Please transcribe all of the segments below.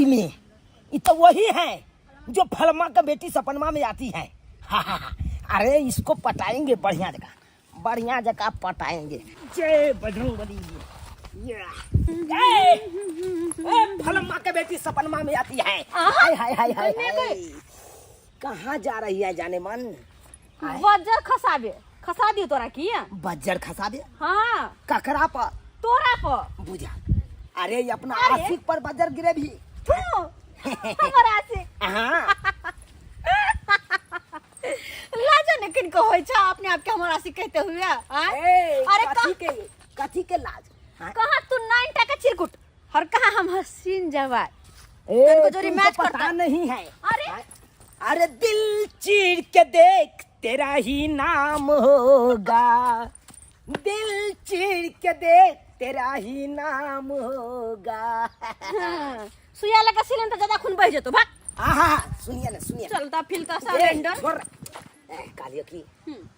में ये तो वही है जो फलमा का बेटी सपनमा में आती है। हा हा हा। अरे इसको पटाएंगे, बढ़िया जगह, बढ़िया जगह पटाएंगे। जय बजरंगबली। ए, ए, फलमा के बेटी सपनमा में आती है। हाय हाय हाय हाय हाय, कहाँ जा रही है जाने मन? बज्जर खसाबे, खसा दियो तोरा की। बज्जर खसा दे? हाँ। ककरा पर? तोरा पर। बुझा, अरे ये अपना अरे। आशिक पर बज्जर गिरे भी। तू हमर आशिक? हाँ। लाजो ने किनको होइ छ अपने आप के हमर आशिक कहते हुए, आँय? ए, अरे कथी के, कथी के लाज? हाँ? कहाँ तू 9 टाका चिरकुट और कहाँ हम हसीन जवान। ए, तुमको जोरी तुमको मैच पता करता। नहीं है। अरे? हाँ? अरे दिल चीर के देख तेरा ही नाम होगा, दिल चीर के देख तेरा ही नाम होगा। हाँ, सुइया लगा सिलन तो ज्यादा खून बह जेतो, भाग। आहा, सुनिए ना, सुनिए। चलता फिरता ए, सरेंडर। छोड़। ए, कहलियो कि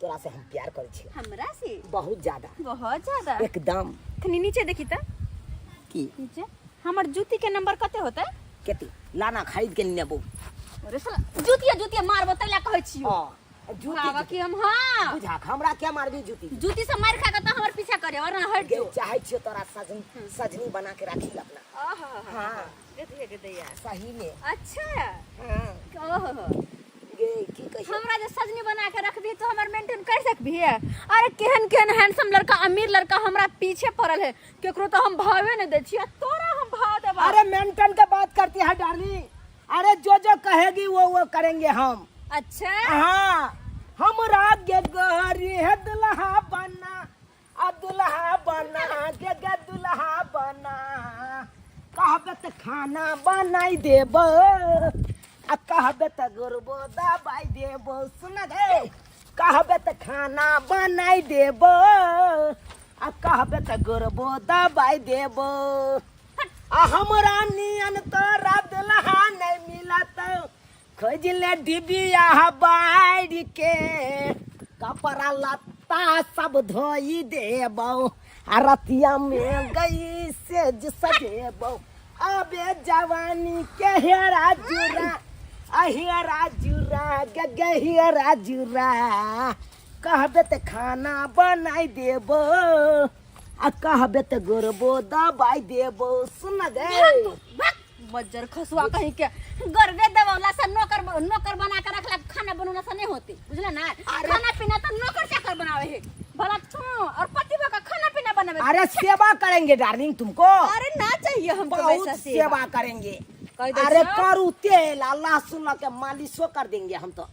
तोरा से हम प्यार करै छी। हमरा से? बहुत ज्यादा। बहुत ज्यादा? एकदम। खनी नीचे देखी त। की? नीचे हमर जूती के नंबर कते होते? केती लाना, खरीद के नेबो। अरे साला, जूतिया जूतिया मारबो तैला कहै छियो। हां, जूती। बाबा की हम, हां। बुझा, हमरा क्या मारबी जूती? जूती से मार खा के त हमर पीछा करे और ना हट गे जो। चाहे छियो तोरा सजनी, सजनी बना के राखी अपना। आहा। हाँ। गदे गदे यार। सही में। अच्छा। हाँ। ओहो। गे की कहियो? हमरा जे सजनी बना के रखबी तो हमर मेंटेन कर सकबी है? अरे केहन केहन हैंडसम लड़का, अमीर लड़का हमरा पीछे पड़ल है, केकरो तो हम भावे नहीं दै छियै, तोरा हम भाव देबा। अरे मेंटेन के बात करती है डार्लिंग, अरे जो जो कहेगी वो वो करेंगे हम। अच्छा। हाँ, हमरा गे गोरी है दुल्हा बना, आ दुल्हा बना गे गे दुल्हा बना, कहबे त खाना बनाई देब आ कहबे त गोरबो दबाई देब। सुन गे, कहबे त खाना बनाई देब आ कहबे त गोरबो दबाई देब, आ हमरा नियन तोरा दुल्हा नहीं मिलत, खोज ले डिबिया बाढ़ के, कपड़ा लत्ता सब धोई देबौ आ रतिया में गई से सजेबौ। अबे जवानी के हेरा जुरा, आ हेरा जुरा गे हेरा जुरा, कहबे त खाना बनाई देबो आ कहबे त गोरबो दबाई देबो। सुन गे। बज्जर खसुआ कहीं के, गरबे दबौला से नौकर नौकर बना के रखला, खाना बनौला से नहीं होती, बुझला ना? अरे- खाना पीना तो नौकर चाकर बनावे है भला तू और पति का खाना पीना बनावे। अरे सेवा करेंगे डार्लिंग तुमको। अरे ना चाहिए हमको बहुत वैसा सेवा करेंगे। कह दे अरे छो। करू तेल आ लहसुन के मालिशो कर देंगे हम तो।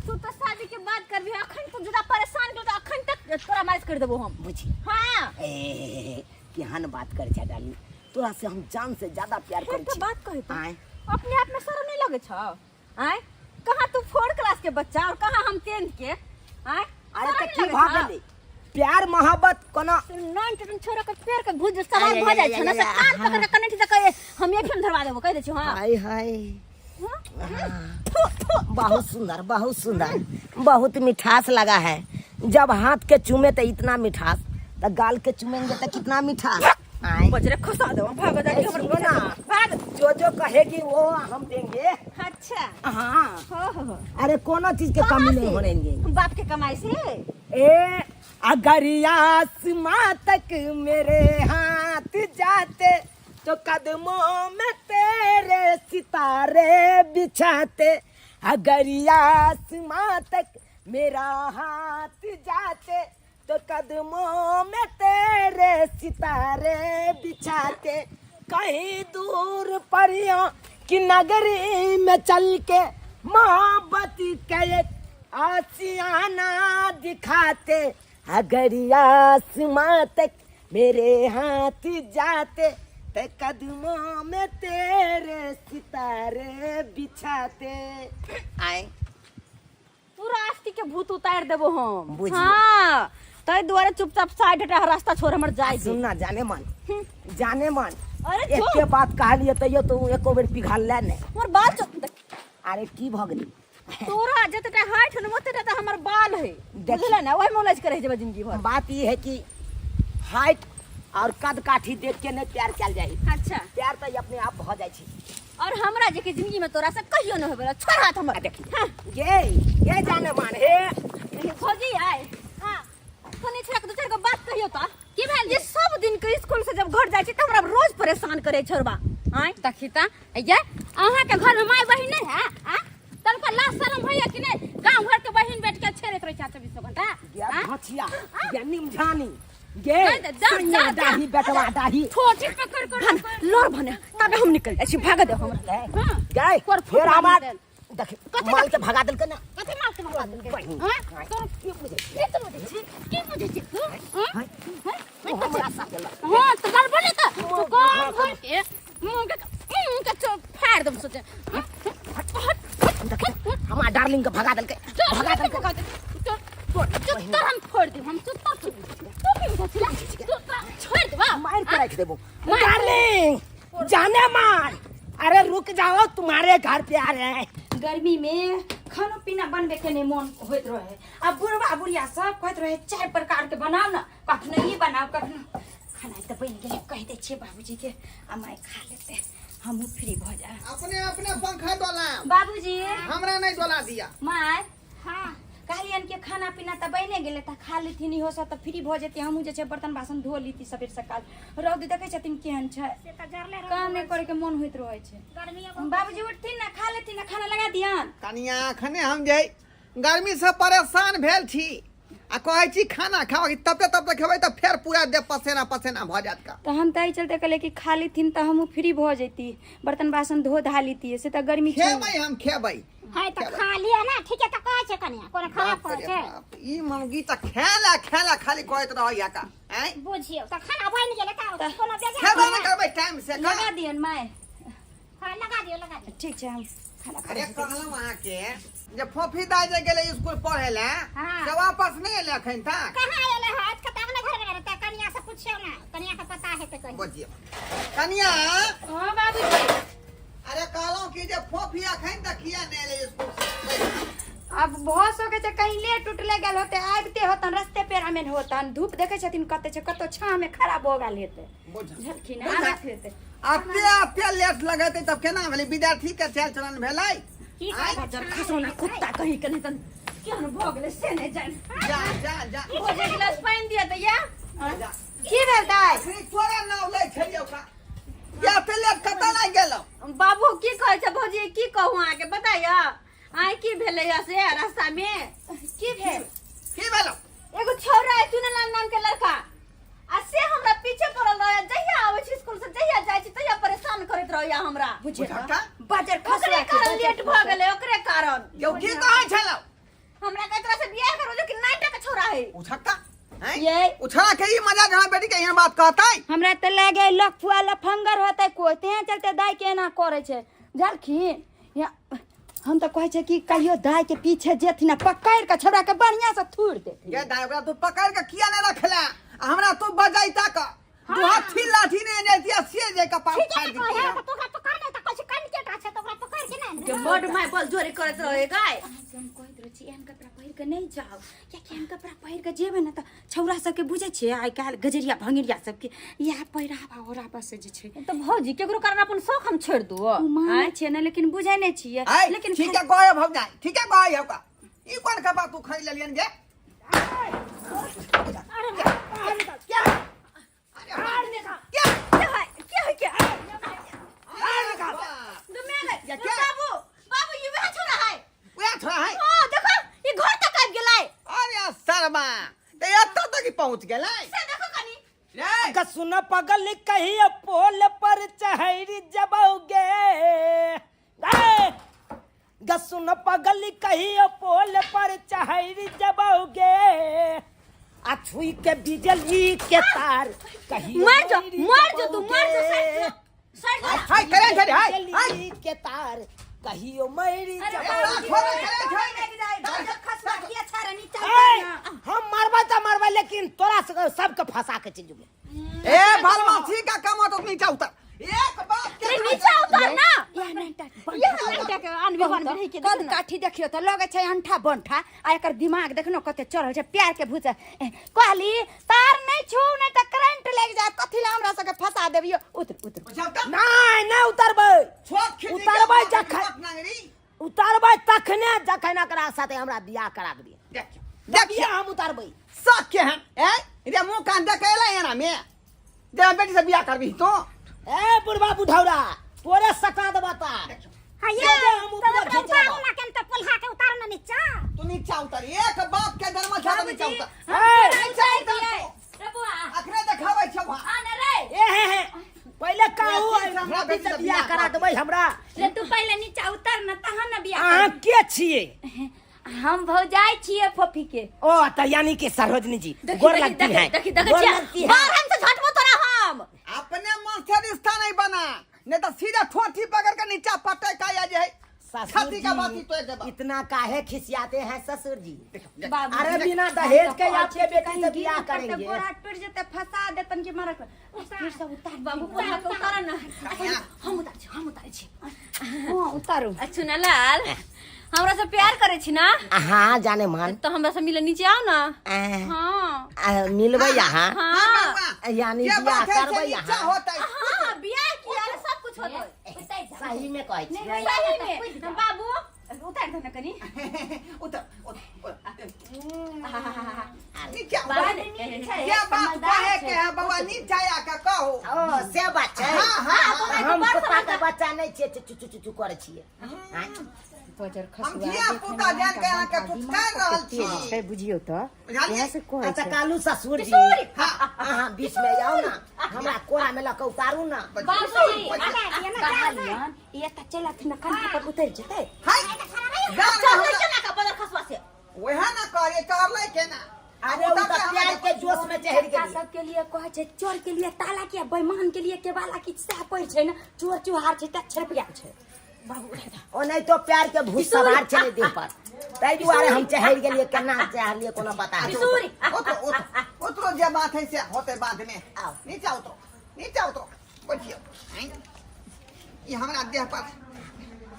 तू तो शादी के बाद करबी, अखन तू ज्यादा परेशान कर तो अखन तक तोरा मालिश कर देबो हम। बुझी। हाँ। ए, केहन बात कर छे डार्लिंग, तोरा से हम जान से ज्यादा प्यार एक करै तो छी। बात कही तो आँय। अपने आप में शर्म नहीं लगे छौ? आँय, कहाँ तू फोर्थ क्लास के बच्चा और कहाँ हम टेंथ के, आँय? अरे शर्म तऽ नहीं की लगे भऽ छौ? गेलै प्यार मोहब्बत कोना? नाइन टेन छोरा के पैर के भुज सवार आय, भऽ जाइ आय, छौ ना, आय, से आय, कान पकड़ के कनेक्ट तक हम एक फिल्म धरवा देबो, कहि दै छियौ। हाँ। हाय हाय। हाँ? थू, थू। बहुत सुंदर, बहुत सुंदर, बहुत मिठास लगा है। जब हाथ के चूमे तो इतना मिठास, तो गाल के चूमेंगे तो कितना मिठास। आए। बजरे खसा देबो, भाग जा। ए, सुनो ना। भाग। जो जो कहेगी वो हम देंगे। अच्छा। हाँ। हो हो हो। अरे कोनो चीज के कमी नहीं होने देंगे। बाप के कमाई से? ए, अगर आसमां तक मेरे हाथ जाते तो कदमों में तेरे सितारे बिछाते, अगर आसमां तक मेरा हाथ जाते तो कदमों में तेरे सितारे बिछाते, कहीं दूर परियों की नगरी में चल के मोहब्बत के एक आशियाना दिखाते, अगर आसमां तक मेरे हाथ जाते ते कदमों में तेरे सितारे बिछाते। आए। पूरा आस्ती के भूत उतार देबो हम। बुझिए। हाँ, ताहि दुआरे चुपचाप साइड हटा, रास्ता छोड़, हमर जाय दे। सुनना जाने मन, जाने मन। अरे जो। एके बात कहलिए तैयो तू एको बेर पिघल ले ने। हमर बाल अरे की भऽ गेलै? तोरा जतेटा हाइट है ओतेटा तऽ हमर बाल है। देखी। बुझले ना, ओहि में उलझ के रहि जेबै जिंदगी भर। बात ई है कि हाइट और कद काठी देख के नहीं प्यार कयल जाइ। अच्छा। प्यार तऽ अपने आप भऽ जाइ छै। और हमरा जे के जिंदगी में तोरा से कहियो न होबे छोड़ हाथ हमर। देखी ये ये जाने मान हे भौजी आए हां, कनी छोड़ा के दू चार गो बात कहियो त की भेल? ये सब दिन के स्कूल से जब घर जाय छी त हमरा रोज परेशान करे छोड़बा। आय देखी त ये अहाँ के घर में माय बहिन नहीं है? आ तनका लाज शरम होइया कि नहीं? गांव घर के बहिन बैठ के छेड़ैत रहै छै 24 घंटा। ये आँ? भचिया ये निमझानी ये नहीं त जा, सैया जा, जा। दाही बेटवा दाही ठोठी पकड़ कर भन लोर भने तबे हम निकल जाइ छी, भाग दे हमरा। हां। गए पर फिर फुट आवाज देल। देख कथी माल के भगा देलकै ना। कथी माल के भगा देलकै? बहिन। हां, तोर की बुझै छी? की तू बुझै छी? की बुझै छी तू? हां? हां? हां? हमरा साथ गेलक। हां त गड़बड़ नहीं त तू गांव घर के मुंह के मुंह के चो फाड़ दम सोचे। देख हमरा डार्लिंग के भगा देलकै, भगा देलकै। भगा देलकै। चुत्तर हम फोड़ देब, हम चुत्तर तू की बुझै छी? तू छोड़ देबा, मार के रख देबो। मार। डार्लिंग जाने मान, अरे रुक जाओ, तुम्हारे घर पे आ रहे हैं। गर्मी में खानो पीना बनबे के नहीं मन होइत रहे, आ बुढ़वा बुढ़िया सब कहैत रहे चारि प्रकार के बनाउ न, कखनो ई बनाउ कखनो खाना तऽ बनि गेलै। कहि दै छियै बाबूजी के आ माय खा लेतै, हमहूँ फ्री भऽ जायब। अपने अपने पंखा डोला बाबूजी, हमरा नहीं डोला दिया। माय हाँ, कहलियन कि खाना पीना तऽ बने गेलै तऽ खा लेथिन, इहो सब तऽ फ्री भऽ जेतै। हमहूँ जे छै बर्तन बासन धो लीती सबेर सकाल। रौद देखै छथिन केहन छै, से तऽ जरले रौद काम नहि करैके मन होइत रहै छै। गर्मी बहुत। बाबूजी उठथिन ने, खा लेथिन ने, खाना लगा दियन। कनिया अखने हम जे गर्मी से परेशान भेल छी आ कहै छी खाना खाओ, तबते तबते खेबै तऽ फेर पूरा देह पसेना पसेना भऽ जायत का। तऽ हम तऽ एहि चलते कहलियै कि खा लेथिन तऽ हमहूँ फ्री भऽ जैती, बर्तन बासन धो धा लीती, से तऽ गर्मी छै। खेबै हम खेबै। है तऽ खा लिअ ने, ठीके तऽ कहै छै कनिया, कोनो खराब बाप कहै रे छै? बाप, ई मौगी तऽ खेला खेला खाली कहैत रहैया का। आँय बुझियौ तऽ खाना बनि गेलै तऽ कोनो बेजाय खेबे नहि करबै टाइम से का? लगा दियन माय। हँ, लगा दियौ, लगा दियौ। ठीक छै, हम खाना खा अरे कहलहुँ अहाँके जे फोफी दाइ जे गेलै स्कूल पढ़े लए हाँ। से वापस नहि एलै अखन तक? कहाँ एलै हँ, आज कतऽ अपने घर में रहतै, कनिया से पुछियौ ने, कनिया के पता हेतै कहीं। बुझियौ कनिया। हँ बाबूजी। अरे कहलहुँ कि जे फोफी अखन तक किया नहि एलै स्कूल से? अब भऽ सकै छै कहीं लेट उट लागि गेल होतै, आबिते होतन रस्ते पेड़ा मे होतन। धूप देखै छथिन कते छै, कतौ छाँह मे खड़ा भऽ गेल हेतै। बुझलखिन, आबैत हेतै। अते अते लेट लगेतै तब केना भेलै? विद्यार्थी के चाल चलन भेलै? की आँय? करबै? खसौना कुत्ता कहीं के नहीं तन केहन भऽ गेलै से नहि जानि। जा जा जा। भौजी गिलास पानि दिअ तऽ या। जा। की भेल दाइ? अखनी तोरा नाव लै छलियौ का, या एते लेट कतऽ लागि गेलौ? बाबू की कहै छै भौजी, की कहू अहाँके बताइए आइ की भेलै या से रास्ता में। की भेल? की भेलौ? एगो छौड़ा है चुनलाल नाम के लड़का, आ से हमरा पीछे पड़ल रहे, जहिया आबै छी स्कूल से जहिया जाइ छी तहिया परेशान करैत रहैया हमरा। बुझेला बुझलका? बाजर ओकरे खसुआ के कारण बाजर लेट भऽ गेलै, ओकरे कारण। यौ की कहै छलौ? हमरा के तोरा से बियाह करू, लेकिन नाइटा के छौड़ा है। उछक्का हैं? ये उछड़ा के ई मजा जहाँ बेटी के एहन बात कहतै? हमरा तऽ लागे लफुआ लफंगर होतै कोइ, तें चलते दाइ के एना करै छै। बुझलखिन? या हम तऽ कहै छै कि कहियो दाइ के पीछे जेथिन आ पकड़ि कऽ छौड़ा के बढ़िआँ से थूरि देथिन। गे दाइ, ओकरा तू पकड़ के किया नहि रखला आ हमरा तू बजैता का दू हाथी लाठी नहि जैतिया से जे कपार ठीके फाड़ि ने कहै दितिया। तऽ तोरा पकड़ नहि तऽ कहै छै कनिके टा छै तऽ ओकरा पकड़ के नहि के बड माय बल जोरी करैत रहे गाय। अहाँके हम कहैत रहै छी एहन कपड़ा पहिर कऽ नहि जाउ, कियाकि एहन कपड़ा पहिर कऽ जेबै ने तऽ छौड़ा सबके बुझै छियै आइ काल्हि गजरिया भंगेरिया सबके इएह पहिरावा ओढ़ावा से जे छै। तऽ भौजी केकरो कारण अपन शौक हम छोड़ि दू? ओ मानै छियै ने, लेकिन बुझै नहि छियै। आइ लेकिन ठीके कहै भौजाइ, ठीके कहै हौ का। ई कोन कपड़ा तू खरीद लेलियन गे? के है के है के या क्या? बाबू बाबू ये वह छोरा है। वएह छोड़ा है। हां देखो ये घर तक आबि गेलै। अरे शर्मा तऽ एतऽ तक ही पहुँच गेलै। से देखो कनी। रे का सुन पगल कहियो पोल पर चहरी जबोगे, ग सुन पगल कहियो पोल पर चहरी जबोगे, आ छुई के बिजली के तार कहियो मर जो, मर जो तू, मर जो, सड़ जो, सड़ जो। हाय करें छे हाय हाय बिजली के तार कहियो मरी अरे जबोगे। छोड़ो, करें छे। बाजर खसुआ किया छाड़ा नीचा ए, उतर ना। हम मरबै तऽ मरबै, लेकिन तोरा सबके फंसा के चलि जेबै। ए बदमाशी का काम तो नीचा उतर, एक बात के अरे नीचा उतर ना। यह नाटा ये नाटा के अनबे बनबे रही के कद काट काठी देखियो त लगे छै अंठा बंठा आ एकर दिमाग देखनो कते चढ़ल छै प्यार के भूत कहली तार नहीं छू नहीं त करंट लागि जायत कथी ला हमरा सबके फंसा देबियो उतर उतर नहीं नहीं उतरबै छोट खिची के उतरबै जखन नांगरी उतरबै तखने जखन एकरा साथे हमरा बियाह करा के दिअ देखियो देखिए देखियो हम उतरबै सब के हैं ए रे मुंह कान देख के एला एना में जे बेटी से बियाह करबी तो ए बुढ़वा बुढ़ौरा तोरे सटा देबा ता हाँ ये ये हम तो ऊपर ओकरा खींच उतारू लेबो। ना केन तो पोल्हा के उतारू ना नीचा तू नीचा उतर एक बाप के जन्म छा तो नीचा उतर ए, नीचा उतर रे बौआ अखने देखाबै छौ वहाँ आ ना रे ए हे हे पहिले कहू हमरा बेटी से बियाह करा देबै हमरा रे तू पहिले नीचा उतर ना तहन ना बियाह अहाँ के छियै करबी। हम भौजाई छियै फोफी के ओ त यानी कि सरोजनी जी देखी गोर देखी लगती देखी है देखी देखी गोर छियै। लगती है बाहर हमसे झटबो तोरा हम अपने मन से रिश्ता नहीं बना नहीं तो सीधा ठोठी पकड़ के नीचा पटक का या जे है ससुर छाती का बाती तोड़ जी देबा इतना काहे खिसियाते हैं ससुर जी बाबू अरे बिना दहेज के आपके बेटी से बियाह करेंगे गोरा टूट जेते फंसा देतन के मारक फिर सब उतार बाबू पोल्हा के उतार ना हम उतार छी हम उतार छी हां उतारू अच्छा ना लाल हमरा से प्यार करे छी ना हाँ जाने मन तो हमरा से मिले नीचे आओ ना हाँ मिलबै यहाँ हाँ यानी ये बियाह बात है से करबै नीचा यहाँ होता है हाँ बियाह किया सब कुछ होतै सही में कहै छियै सही में बाबू उतार दे ना कनी उतर उतर नीचा बाबू, उतर ये बात कहे के है बउआ नीचा आके कहो ओ से बात छै हाँ, हाँ, हाँ। हम कुत्ता के बच्चा नहि छियै चु चु चु चु करै छियै आँय? बजर हम धिया पुता जान के अहाँ के फुचकार रहल छी बुझियो त बुझलियै? अच्छा कालू ससुर जी हाँ। अहाँ बीच में जाओ ना हमरा कोरा में लऽ के उतारू ना बाबूजी कहलियन ये त चलत न कंधा पर उतर जेतै हाय गान चल हमरा- केना का बदर खसवा से वएह ना कहलियै चढ़लै केना अरे उ तऽ प्यार के जोश में चढ़ बच्चा गेली सबके लिए कहै छै चोर के लिए ताला के बेईमान के लिए केवाला की सएह पड़ छै ने चोर चुहार छै तऽ छड़पिया छै ओ नहीं तो प्यार के भूत सवार छलै देह पर ताहि दुआरे हम चढ़ि गेलियै केना चढ़लियै कोनो पता नहि उतरो उतरो उतरो जे बात है से होते बाद में आओ। नीचा उतरो नीचा उतरो बैठियो आँय। ई हमरा देह पर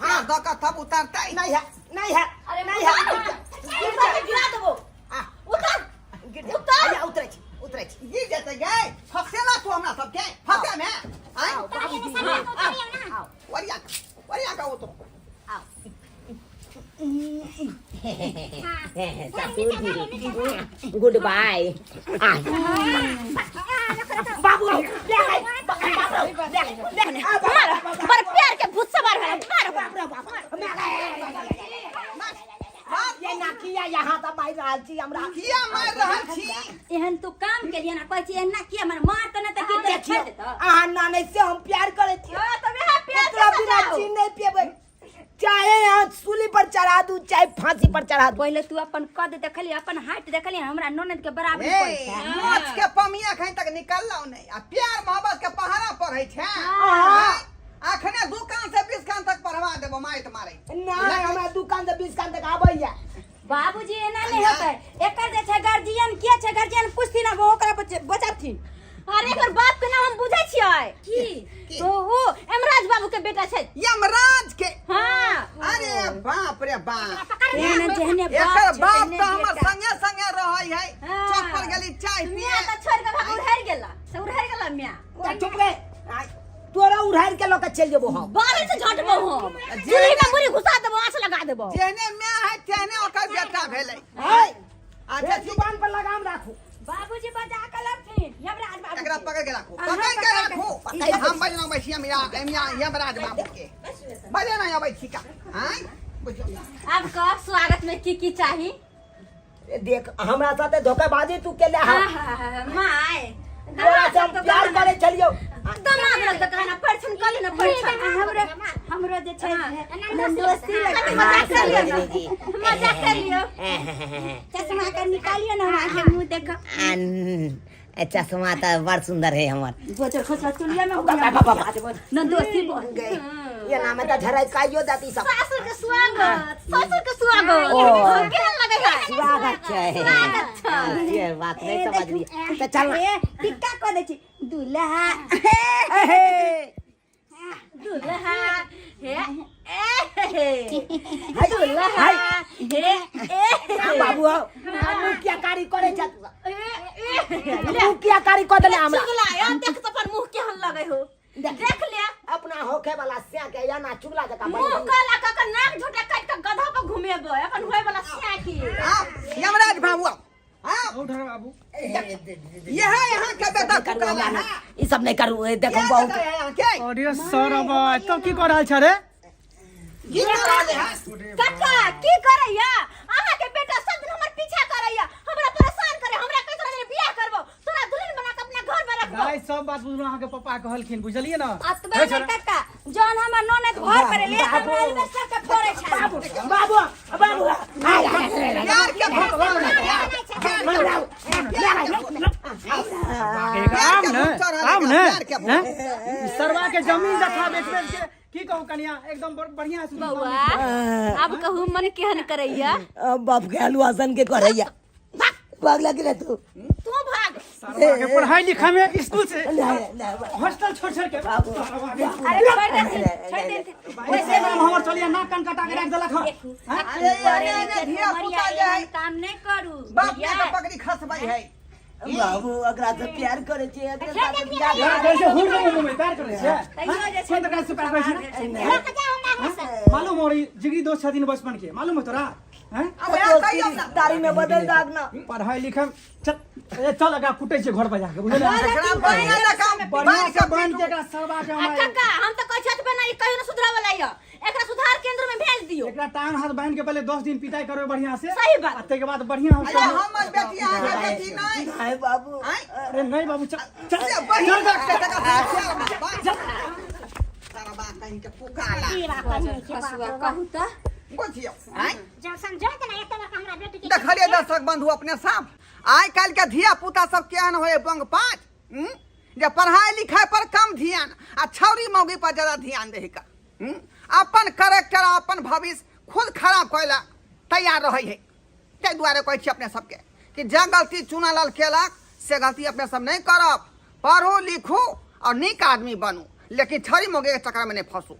हाथ दऽ कऽ तब उतरतै नहीं है नहीं है अरे नहीं है उतार के गिरा देबो आ, उतार गिर जा। उतार। हैया, उतरै छी उतरै छी गिर जेतै गै फसेला तू हमरा सबके फसे में आँय आओ बाबूजी उतारियौ ना ओरिया कऽ ओरिया कऽ उतरो ससुर जी गुड बाय बाबू मार बड़ प्यार के भूत सवार है मार ये ना किया यहाँ तऽ मारि रहल छी हमरा किया मारि रहल छी एहन तू काम केलियन आ कहै छी एना किया मार मार त नहि तऽ की तोरा देखियौ छोड़ि देतौ अहाँ नानै से हम प्यार करै छी हां तो वएह प्यार एकरा के बिना सजाओ। जी नहीं पेबै चाहे यहाँ सूली पर चढ़ा दू चाहे फांसी पर चढ़ा दू पहिले तू अपन कद देखली अपन हाइट देखली हमरा ननद के बराबरी पड़ै ए, छै मोछ के पमिया खैन तक निकललौ नहि आ प्यार मोहब्बत के पहरा पढ़ै छै हाँ। अखने दुकान से 20 कान तक पढ़वा देबो माइत मारै नहीं हमरा दुकान से 20 कान तक आबैया बाबूजी एना नहि होतै एकर जे छै गार्जियन के छै गार्जियन पूछथिन आब ओकरा बचाथिन अरे एकर बाप के नाम हम बुझै छियै की तो ओ यमराज बाबू के बेटा छै यमराज के हाँ अरे बाप रे बाप तेहने जेहने बाप एकर छै बाप तेहने तऽ हमर बेटा। संगे संगे रहै है हाँ। चौक पर गेली चाय मियां पिए तऽ छोड़ के भाग उड़हर गेला से उड़हर गेला मियां तऽ चुप गए तोरा उड़ारि के लऽ के चलि जेबो हम बाहर से झटबो हम चूल्ही में मुरी घुसा देबो आँच लगा देबो जेहने माय है तेहने ओकर बेटा भेलै है अच्छा ठीक जुबान पर लगाम राखू बाबूजी बजा के लड़थिन यमराज बाबू एकरा के। पकड़ के राखू अहाँ पकड़ के पकड़ राखू हम बजना अबै छी यमराज बाबू के बजना अबै छी का आँय बुझियौ आब कह स्वागत में की की चाही देख हमरा साथे धोखेबाजी तू केले हन माय तोरा से हम प्यार करे छलियौ दमाद लग तऽ कहना परछन कऽ ले ना परछन हमरो हमरो जे छै नंदोसी लगतै मजाक कर लियौ सरोजनी जी। मजाक कर लियौ चश्मा के निकालियो ना हमरा के मुंह देखो चश्मा तऽ बड़ सुंदर है हमर गोचर खोसला चुलिया में नंदोसी बोल गए ये नाम है तऽ झराइ काइयो जाती सब सासुर के स्वागत सासुर के स्वागत ओ। केहन लगै है स्वागत छै स्वागत छै ये बात नहीं समझ लिया तऽ चल ए टिक्का कऽ दै छी दूल्हा एहे दुल्हा हे ए दुल्हा हे ए बाबू आओ मुखिया कारी करे छ मुखिया कारी कऽ देले हमरा चुगला यार देख तो पर मुंह केहन लगे हो देख ले अपना होखे वाला स्या के या ना चुगला जका मुंह काला क के नाक झोटा काट के गधा पर घुमेबो अपन होय वाला स्या की आओ यमराज बाबू आओ आओ उठर बाबू यह यहाँ के बेटा कुकाला है ई सब नहीं करू ए, देखो ये बहुत बेटा है यहाँ के अरे सरबा तो की कर रहल छ रे की कर रहल है काका की करैया अहाँ के बेटा सब दिन हमर पीछा करैया हमरा परेशान करे हमरा कहै तोरा बियाह करबो तोरा दुल्हन बना के अपना घर में रखबो दाइ सब बात बुझलहुँ अहाँके पप्पा कहलखिन बुझलियै ने अतबे ने काका जौन हमर ननद घर पर ले हमरा एल्बेस्टर के फोड़े छै बाबू बाबू बाबू आय, आय, आय, आय, प्यार के भूत आम ने आम ने हैं? ई सरवा के जमीन जथा बेच बेच के की कहू कनिया एकदम बढ़िया से बउआ अब कहू मन केहन करैया अब बाप के हलुआ सन के करैया भाग लगी रे तू तू भाग सरवा के पढ़ाई लिखाई में स्कूल से ले, ले, हॉस्टल छोड़ छोड़ के सरवा के अरे छोड़ देथिन छोड़ देथिन वैसे नाम हमर चलिया नाक कान कटा के राख देलक हन हैं? अरे अरे अरे धिया पुता जे है काम नहीं करू बाप माय के पगड़ी खसबै है बाबू एकरा से प्यार करे छे एकरा साथ बियाह यार कैसे हुर रहे मुंह में प्यार करे छे तैयो जे छै कोन तरह से प्यार करे छे लऽ जाओ हमरा घर से मालूम हो रही जिगरी दोस्त छथिन बचपन के मालूम हो तोरा हैं अब वएह कहियौ ने दाढ़ी में बदल दाग ना पढ़ाई लिखाई चल ए चल एकरा कुटै छै घर पर जाके बुझलियै ने? एकरा बढ़िया जकाँ बढ़िया बान्हि से के बान्हि के एकरा सरवा के आ हमरा काका हम त कहै छत पे ना ई कहियो न सुधरा वाला य एकरा सुधार केंद्र में भेज दियो एकरा टांग हाथ बांध के पहले 10 दिन पिटाई करबै बढ़िया से सही बात। आ ताहिके बाद बढ़िया हम अरे हमर बेटी अहाँके बेटी नहि नहीं बाबू आँय? अरे नहीं बाबू चल चल अरे बहिन के जगह से सरबा कहीं के पुकाला की बात कही के हसुआ बाप रे कहू त बुझियौ आँय जब समझो ना एते बड़का हमरा बेटी के देखलियै दर्शक बंधु अपने सब आइ काल्हि के धिया पुता सब केहन होय बंग पाँच हम्म? जे पढ़ाई लिखाई पर कम ध्यान आ छौरी मौगी पर ज्यादा ध्यान दे का हम्म? अपन करेक्टर आ अपन भविष्य खुद खराब करै तैयार रहै है ताहि दुआरे कहै छी अपने सबके कि जे गलती चुनालाल केलक से गलती अपने सब नहि करब पढ़ू लिखू और नीक आदमी बनू लेकिन छौरी मौगी के चक्कर में नहीं फंसू।